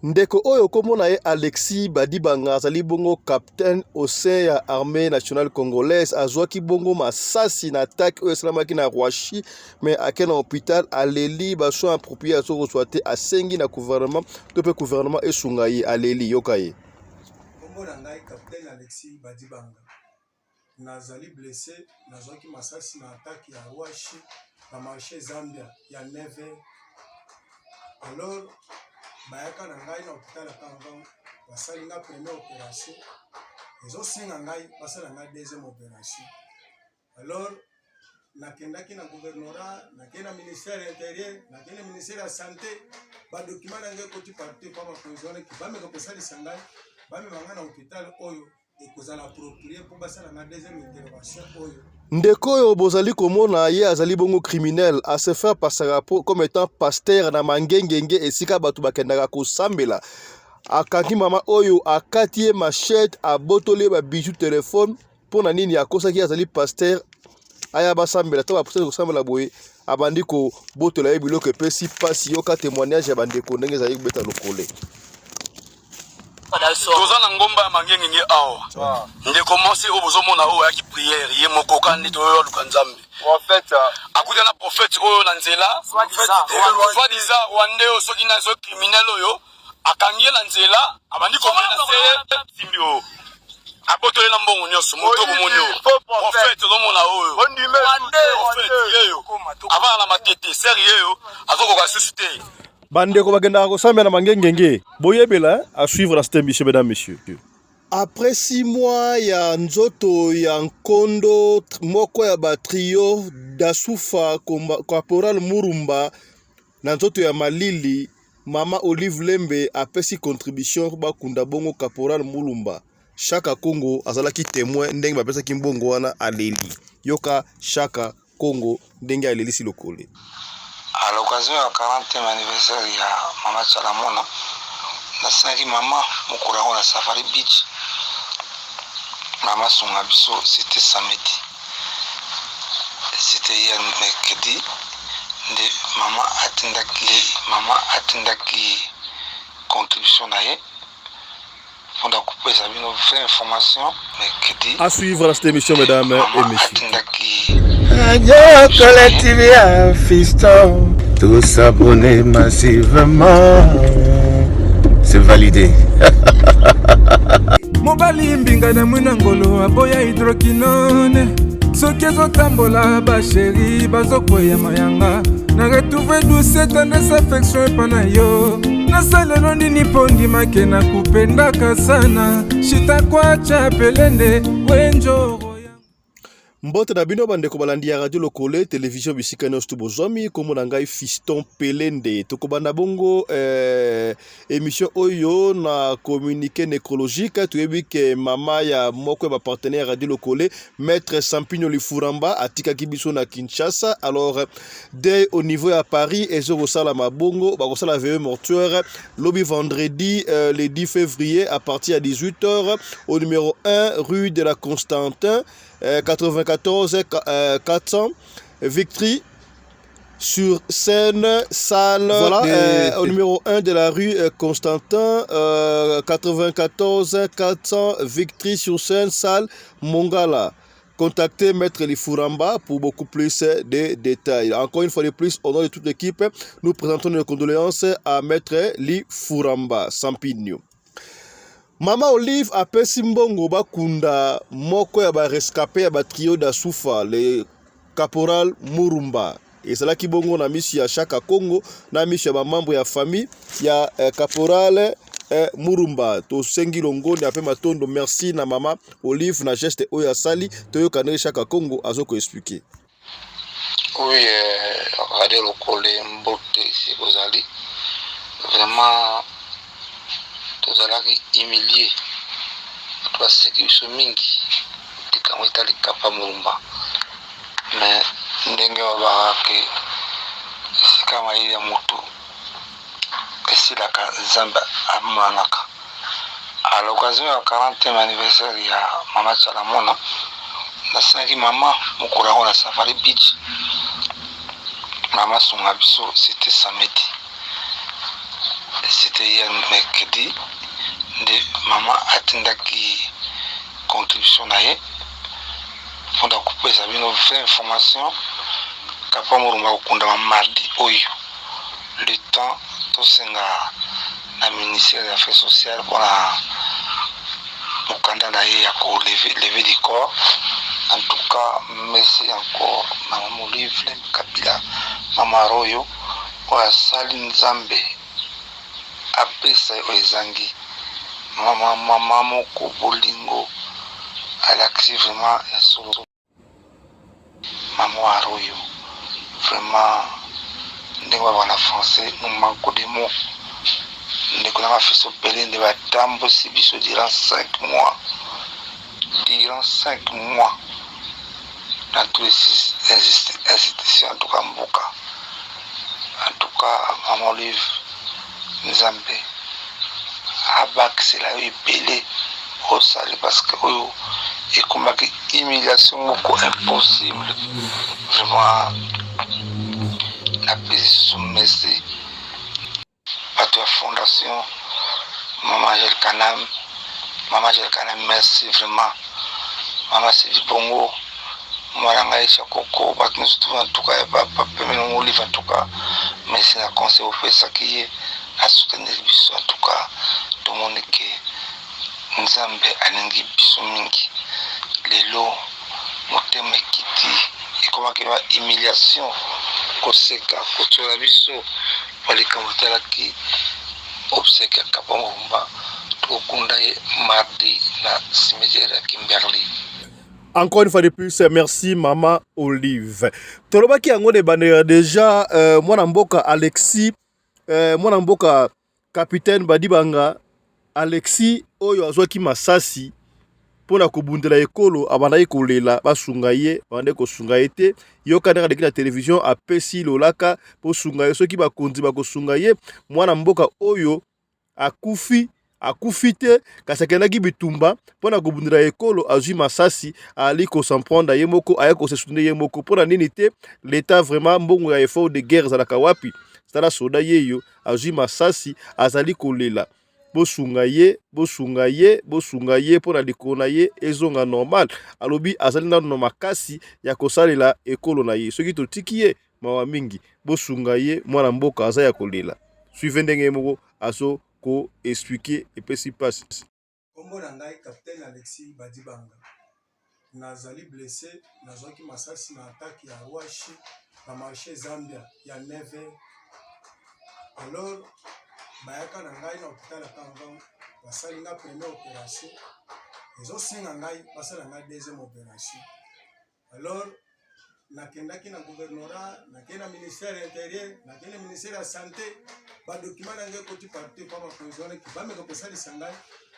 Ndeko oyo kombo na ye Alexis Badibanga azali bongo capitaine au sein ya armée nationale congolaise. Azwaki bongo masasi na attaque oyo esalamaki na Rwashi, mais ake na hôpital, aleli ba soins appropriés azokozwa te. Asengi na gouvernement to mpe gouvernement esunga ye. Aleli, yoka ye. Kombo na ngai capitaine Alexis Badibanga. Nazali blessé, nazwaki masasi na attaque ya Rwashi na marché Zambia ya 9h. Alors bayaka na ngai na hôpital ya Kangan, basali nga première opération, ezosenga ngai basala ngai deuxième opération. Alors nakendaki na gouvernorat, nakei na ministère intérieur, nakei na ministère ya santé, badocument na ngai ekoti partout epa bakonzi wana, bameka kosalisa ngai, bamema ngai na hôpital oyo ekozala approprié mpo basala nga deuxième intervention oyo. Ndeko oyo bozali komona ye azali bongo criminel, a se faire passer comme étant pasteur na Mangengenge, esika bato bakendaka kosambela. Akangi mama oyo, akati ye machette, abotoli ye babiju, telefone. Mpo na nini akosaki? Azali pasteur, aya basambela to bapesa kosambela boye, abandi kobotola ye biloko. Epesi mpasi. Yoka témoignage ya bandeko ndenge ezali kobeta lokole. Toza na ngomba ya Mangengenge awa. Ndeko mwasi oyo bozomona oyo ayaki prière ye moko ka nde toyo aluka Nzambe. Akuta na prophète oyo na nzela, soi-disant rwandais oyo, soki na soki criminel oyo, akangi ye na nzela, abandi komenacer ye, simbi oyo, abotoli na mbongo nyonso. Moto bomoni oyo, prophète ozomona oyo, prophète yeyo avanda na Matete, sœur yeyo azokoka susu te. Bandeko bakendaka kosambela na Mangengenge, boyebela. À suivre dans cette émission, mesdames, messieurs. Après 6 mois ya nzoto ya nkondo moko ya batrio Dasufa, caporal Murumba, na nzoto ya malili, mama Olive Lembe apesi contribution bakunda bongo caporal Mulumba. Chaka Congo azalaki témoin ndenge bapesaki mbongo wana. Aleli, yoka Chaka Congo ndenge alelisi lokole. À l'occasion ya 40e anniversaire ya mama Tshala, nasenaki mama mokolo yango na Safari Beach, mama sunga biso. C'était samedi, c'était hier mercredi nde mama atindaki contribution na ye mpona kopesa bino vraie information mercredi. À suivre dans cette émission, mesdames et messieurs. Atindaki. Radio Collective ya Fiston. Tous s'abonner massivement. C'est validé. Mobali mbinga na mwina ngolo aboya hydroquinone, soki ezotambola bachéri bazokweya mayanga. Na retrouve douce tendresse, affection epa na yo. Nasalelo nini mpo ndimake na kupendaka sana shitakwacha pelende wenjoro. Mbote na bino bandeko balandi ya Radio Lokole Télévision, bisika nyonso to bozwami. Kombo na ngai Fiston Pelende. Tokobanda bongo émission oyo na communiqué nécrologique. Toyebi ke mama ya moko ya bapartenaire ya Radio Lokole, maître Sampino Lifuramba, atikaki biso na Kinshasa. Alors deuil au niveau ya Paris ezokosalama bongo, bakosala veillée mortuaire lobi vendredi le 10 février à partir ya 18h au numéro 1 rue de la Constantin, 94 400 Vitry sur Seine, salle, voilà, au numéro 1 de la rue Constantin, 94 400 Vitry sur Seine, salle Mongala. Contactez Maître Lifuramba pour beaucoup plus de détails. Encore une fois de plus, au nom de toute l'équipe, nous présentons nos condoléances à Maître Lifuramba Sampinio. Mama Olive apesi mbongo bakunda moko ya barescapé ya batrio Dasufa, le caporal Murumba. Ezalaki bongo na miso ya Chaka Congo, na miso ya bamembre ya famille ya caporal Murumba. Tosengi longoni ape matondo, merci na mama Olive na geste oyo asali. Toyoka ndenge Chaka Congo azokoexpliquer. Oui, Radio Lokole, mbote esi kozali. Vraiment tozalaki humilie, bato baseki biso mingi likambo etali kapa Molumba. Mais ndenge babaka ke esika mayele ya motu esilaka, Nzambe amonanaka. À l'occasion ya 40e anniversaire ya mama Tshala, nasengaki mama mokolo yango na Safari Beach, mama sunga biso. C'était samedi. C'était hier mercredi nde mama atindaki contribution na ye mpona kopesa bino vraie information. Kapa Murumba akokundama mardi oyo, le temps tosenga na ministère des Affaires sociales mpona mokanda na ye ya ko lever du corps. En tout cas, merci encore na mama Olive Kabila, mama Royo, oyo asali Nzambe apesa ye oyo ezangi. Mama, mama moko bolingo alakisi vraiment ya solo. Mama Aroyo, vraiment, ndenge babaka na français, nous manquons de mots. Ndeko nanga Fiso Pele nde batambusi biso durant 5 mois, durant 5 mois dans tous les institutions, en tout cas mboka, en tout cas mama Olive, Nzambe abakisela yo ebele osali, parce que oyo ekomaki humiliation moko impossible. Vraiment, napesi susu merci bato ya fondation mama Angel Kanam. Mama Angel Kanam, merci vraiment. Mama Sylvie Bongo, mwana ngai Chakoko, bato nyonso tu, en tout cas bapemeli Olive, en tout cas merci na conseil opesaki ye asoutenir biso. En tout cas, tomoni ke Nzambe alingi biso mingi. Lelo motema ekiti, ekomaki ba humiliation, koseka, kotiola biso po likambo etalaki obsèque ya Kapa Murumba. Tokokunda ye mardi na cimetière ya Kimberley. Encore une fois de plus, merci Mama Olive. Tolobaki yango na ebandeli déjà, mwana mboka Alexis, mwana mboka capitaine Badibanga Alexis oyo azwaki masasi mpona kobundela ekolo, abandaki kolela basunga ye, babandaki kosunga ye te. Yoka ndenge aleki na télévision, apesi lolaka mpo sunga ye. Soki bakonzi bakosunga ye, mwana mboka oyo akufi, akufi te, kasi akendaki bitumba mpona kobundela ekolo, azwi masasi, ali kos'en prendre ye moko, aya kose soutenir ye moko. Mpona nini te l'État vraiment? Mbongo ya effort de guerre ezalaka wapi? Tala soda yeyo azwi masasi, azali kolela bosunga ye, bosunga ye, bosunga ye mpona likolo na ye ezonga normal. Alobi azali nano na makasi ya kosalela ekolo na ye. Soki totiki ye, mawa mingi. Bosunga ye, mwana mboka aza ya kolela. Suivez ndenge ye moko azo ko expliquer, epesi mpasi. Kombo na ngai capitaine Alexis Badibanga. Nazali blessé, nazwaki masasi na attaque ya Rwashi na marché Zambia ya 9h. Alors bayaka na ngai na hôpital ya Kanvan, basali nga première opération, ezosenga ngai basala ngai deuxième opération. Alors nakendaki na gouvernorat, nakei na ministère intérieur, nakei na ministère ya santé, badocument na ngai ekoti partout pa bakonzi wana bameka kosalisa ngai,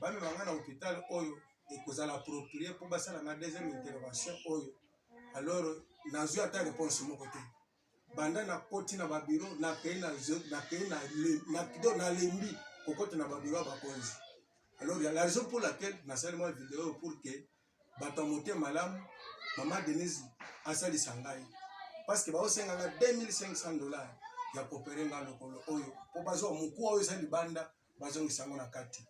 bamema ngai na hôpital oyo ekozala approprié mpo basala ngai deuxième intervention oyo. Alors nazwi ata réponse moko te. Banda nakoti na babureau, nakei, nakei, nalembi kokota na babureau ya bakonzi. Alors la raison pour laquelle nasali mwa video, pour que bato ya motema malamu, mama Denise asalisa ngai, parce que baosenga nga 2500 $ ya koopérer nga lokolo oyo, mpo bazwa mokuwa oyo eza libanda, bazongisa yango na kati.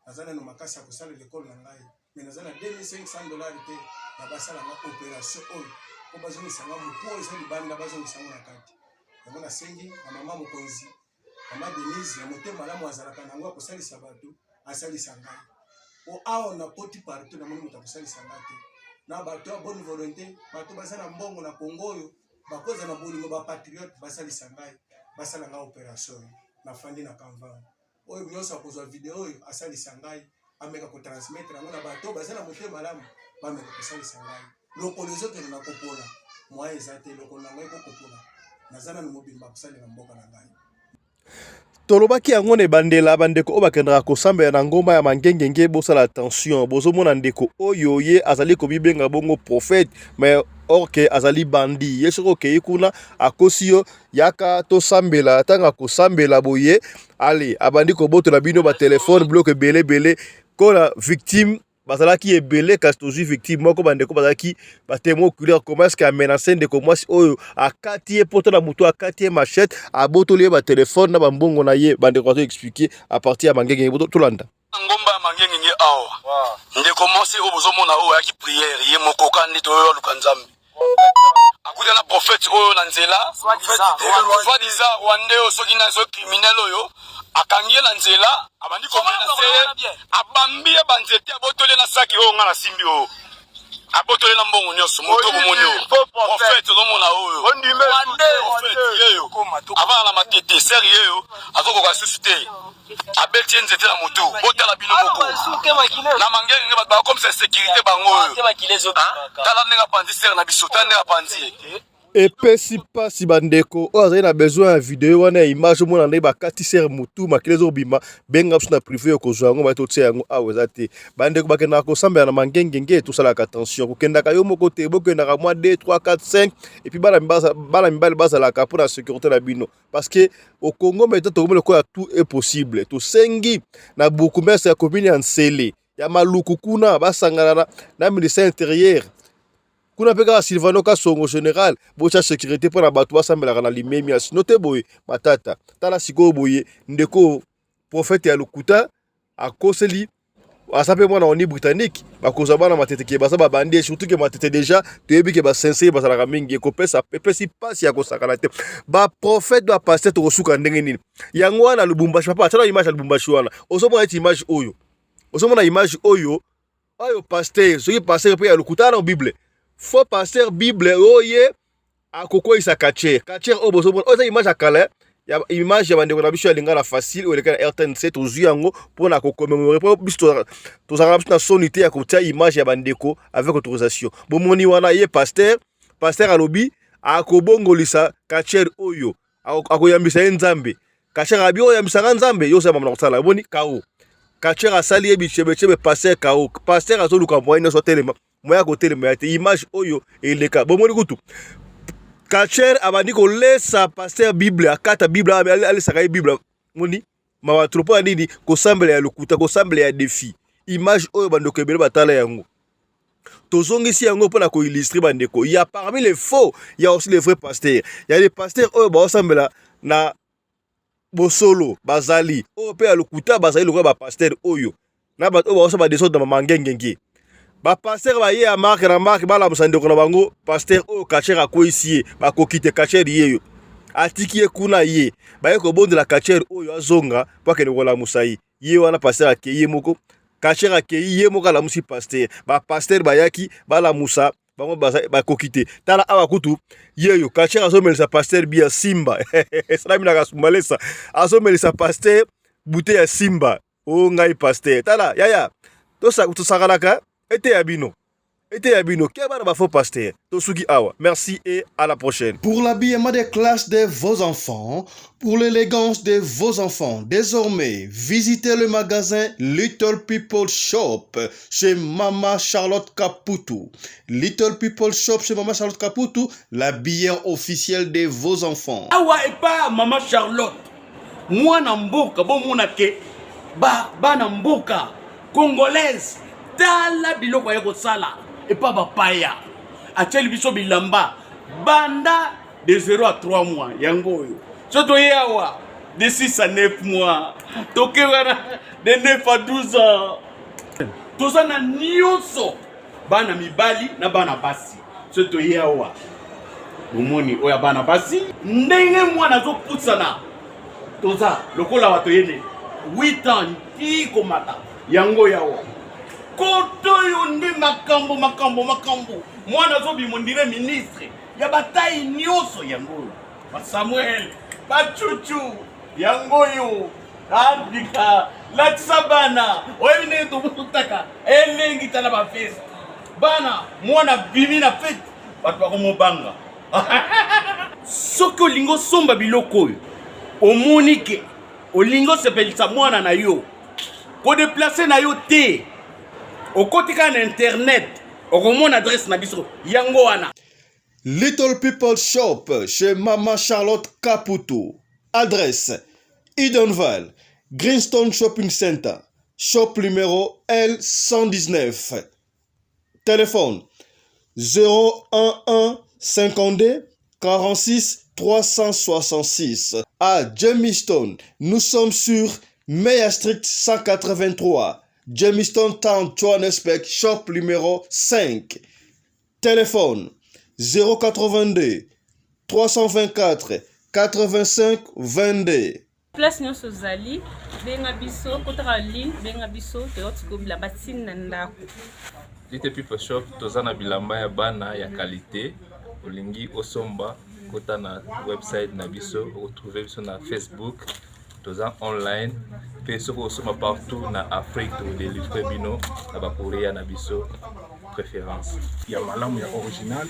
Naza nano makasi ya kosalela ekolo na ngai, mais naza na 2500 $ te ya basala nga opération oyo mpo bazongisa nga mokuwa oyo eza libanda, bazongisa yango na kati. Yango nasengi na mama mokonzi, mama Denise, ya motema malamu azalaka na yango ya kosalisa bato, asalisa ngai, po awa nakoti partout, namoni moto akosalisa ngai te. Na bato ya bonne volonté, bato baza na mbongo na Kongo oyo bakoza na bolingo, bapatriote, basalisa ngai, basala ngai opération oyo. Nafandi na Kamvanga. Oyo nyonso akozwa video oyo, asalisa ngai, ameka kotransmettre yango na bato baza na motema malamu, bameka kosalisa ngai. Lokolo ezokende na kopola, moyen eza te, lokolo na ngai ekokopola. Naza nanu mobimba kosalela mboka na ngai. Tolobaki yango na ebandela, bandeko oyo bakendaka kosambela na ngomba ya Mangengenge, bosala attention. Bozomona ndeko oyo, ye azali komibenga bongo prophète, mais or que azali bandit. Ye soki okei kuna, akosi yo: "Yaka tosambela." Ntango akosambela boye, ale abandi kobotola bino batelefone, biloko ebele ebele. Kona victime. Bazalaki ebele, kasi tozwi victime moko. Bandeko bazalaki batémoin oculaire, comment est-ce que amenace ndeko mwasi oyo, akati ye poto na motu, akati ye machette, abotoli ye batelefone na bambongo na ye. Bandeko bazo expliquer à partir ya Mangengenge. Tolanda. Ngomba ya Mangengenge awa, ndeko mwasi oyo bozomona oyo ayaki prière ye moko, ka nde toyo aluka Nzambe, akuta na prophète oyo na nzela, soi-disant rwandais oyo, soki na soki criminel oyo, akangi ye na nzela, abandi komenacer ye, abambi ye banzete, abotoli ye na saki oyo nga nasimbi oyo, abotoli na mbongo nyonso. Moto bomoni oyo, prophète ozomona oyo, prophète yeyo avanda na Matete, sœur yeyo azokoka susu te, abeti ye nzete na motu. Botala bino moko na Mangenge, bato bakomisa sécurité bango oyo. Tala ndenge apanzi sœur na biso, tala ndenge apanzi ye. Epesi mpasi. Bandeko oyo azali na besoin ya video wana ya image, omona ndenge bakati sœur mutu, makili ezobima, benga biso na privé, okozwa yango. Bai totia yango awa eza te. Bandeko bakendaka kosambela na Mangengenge, tosalaka attention, kokendaka yo moko te, bokendaka mwa 2, 3, 4, 5 et puis bana mibali bazalaka mpona sécurité na bino, parce que au Congo maintenant tokomi lokola tout est possible. Tosengi na bourgmestre ya commune ya Nsele ya Maluku kuna, basangana na ministère intérieur kuna mpe kaka Silvano Kasongo général, botya sécurité mpona bato basambelaka na limemia, sino te boye matata. Tala sikoyo boye, ndeko prophète ya lokuta akoseli, aza mpe mwana oni britannique, bakozwa bana Matete ke baza babandi, surtout ke Matete déjà toyebi ke basincere bazalaka mingi. Ekopesa, epesi mpasi ya kosakana te. Baprophète, bapasteur, tokosuka ndenge nini? Yango wana Lubumbashi, papa atala image ya Lubumbashi wana, ozomona neti image oyo, ozomona image oyo, oyo pasteur, soki pasteur mpe ya lokuta na Bible, faux pasteur Bible oyo, ye akokweyisa catcheur. Catcheur oyo bozomona oyo eza image ya kala, ya image ya bandeko na biso ya Lingala Facile oyo eleka na RTNC. Tozwi yango mpona kocommémorer, mpo biso tozalaka na biso na soni te ya kotia image ya bandeko avec autorisation. Bomoni wana ye pasteur, pasteur alobi akobongolisa catcheur oyo, akoyambisa ye Nzambe. Catcheur abi oyambisanga Nzambe, yo osala na kosala. Omoni kao catcheur asali ye bichebechebe, pasteur kao, pasteur azoluka moyen nyonso atelema, moyen ya kotelema ya te. Image oyo eleka, bomoni kutu catcheur abandi kolesa pasteur Bible, akata Bible, alesaka ye Bible. Moni mawa trop. Mpo ya nini? Kosambela ya lokuta, kosambela ya défi. Image oyo bandeko ebele batala yango, tozongisi yango mpona koillustrer bandeko ya parmi les faux, ya aussi les vrais pasteurs, ya les pasteurs oyo baosambela na bosolo bazali, oyo mpe ya lokuta bazali, lokola bapasteur oyo na bato oyo baosala badésordre na Mangengenge. Bapasteur baye ya marke na marke, balamusa ndeko na bango pasteur oyo catcheur akweyisi ye, bakoki te. Catcheur ye yo atiki ye kuna, ye baye kobondela catcheur oyo azonga mpo akende kolamusa ye. Ye wana pasteur akei ye moko, catcheur akei ye moko, alamusi pasteur. Bapasteur bayaki balamusa bango, bakoki te. Tala awa kutu yeyo catcheur azomelisa pasteur bia Simba, esalami na Kasumbalesa, azomelisa pasteur bouteille ya Simba. O ngai pasteur, tala yaya, tosakalaka ete ya bino, ete ya bino ke bana bafaux pasteur. Tosuki awa, merci et à la prochaine. Pour l'habillement des classes de vos enfants, pour l'élégance de vos enfants, désormais, visitez le magasin Little People Shop chez Mama Charlotte Caputu. Little People Shop chez Mama Charlotte Caputu, l'habilleur officiel de vos enfants. Awa epa Mama Charlotte, mwana mboka, bomona ke ba bana mboka congolaise, tala biloko aye kosala epa bapaya, atieli biso bilamba banda de 0 à 3 mois. Yango oyo so toye awa de 6 à 9 mois, toke wana de 9 à 12 ans. Toza na nyonso, bana mibali na bana basi. So toye awa, bomoni oyo ya bana basi, ndenge mwana azopusana, toza lokola bato yene 8 ans ti komata. Yango yawa koto oyo nde makambo, makambo, makambo. Mwana azobima on dirait ministre ya bataille nyonso. Yango oyo basamuel, bachuchu, yango oyo Afrika latisa bana. Oyebi ndenge tobutaka elengi, tala bafeste bana, mwana bimi na fete, bato bakomobanga. Soki olingi osomba biloko oyo, omoni ke olingi osepelisa mwana na yo, kodéplacer na yo te, okoti kaka na internet, okomona adresse na biso yango wana. Little People Shop chez Mama Charlotte Caputo. Adresse: Edenvale, Greenstone Shopping Center. shop numéro L119. Téléphone 011 52 46 366. À Jamestown, nous sommes sur Meyer Street 183. Jamestown Town, Johannesburg, shop numéro 5. Téléphone 082 324 85 22. Place nyonso ozali benga biso kotaka ligne benga biso toyoti ko bilamba ti na ndako. Little People Shop toza na bilamba ya bana ya qualité olingi osomba kota na website na biso okotrouve biso na Facebook toza online mpe soki osomba partout na Afrique tokodelivre bino na bacourrier na biso préférence ya malamu ya original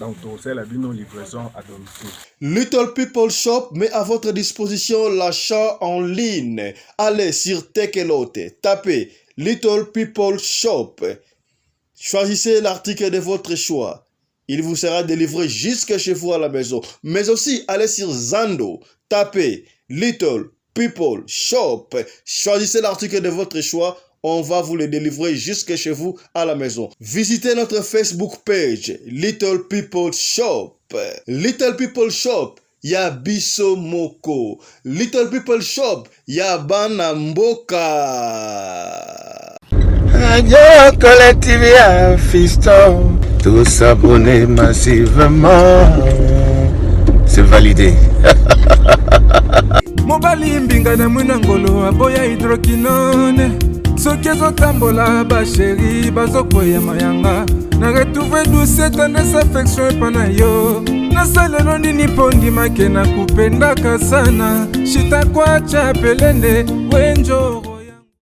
donc tokosalela bino livraison à domicile. Little People Shop met à votre disposition l'achat en ligne. Allez sur Tekelote, tapez Little People Shop. Choisissez l'article de votre choix. Il vous sera délivré jusque chez vous à la maison. Mais aussi, allez sur Zando, tapez Little People Shop. Choisissez l'article de votre choix. On va vous le délivrer jusque chez vous à la maison. Visitez notre Facebook page, Little People Shop. Little People Shop, ya biso moko. Little People Shop, ya bana mboka. Radio Collective ya Fiston. Tous s'abonner massivement. C'est validé. Mobali mbinga na mwina ngolo aboya hydroquinone soki ezotambola basheri bazokweya mayanga na retrouve douce tendresse affection epa na yo nasalelo nini mpo ndimake nakupendaka sana shitakwacha pelende wenjoro.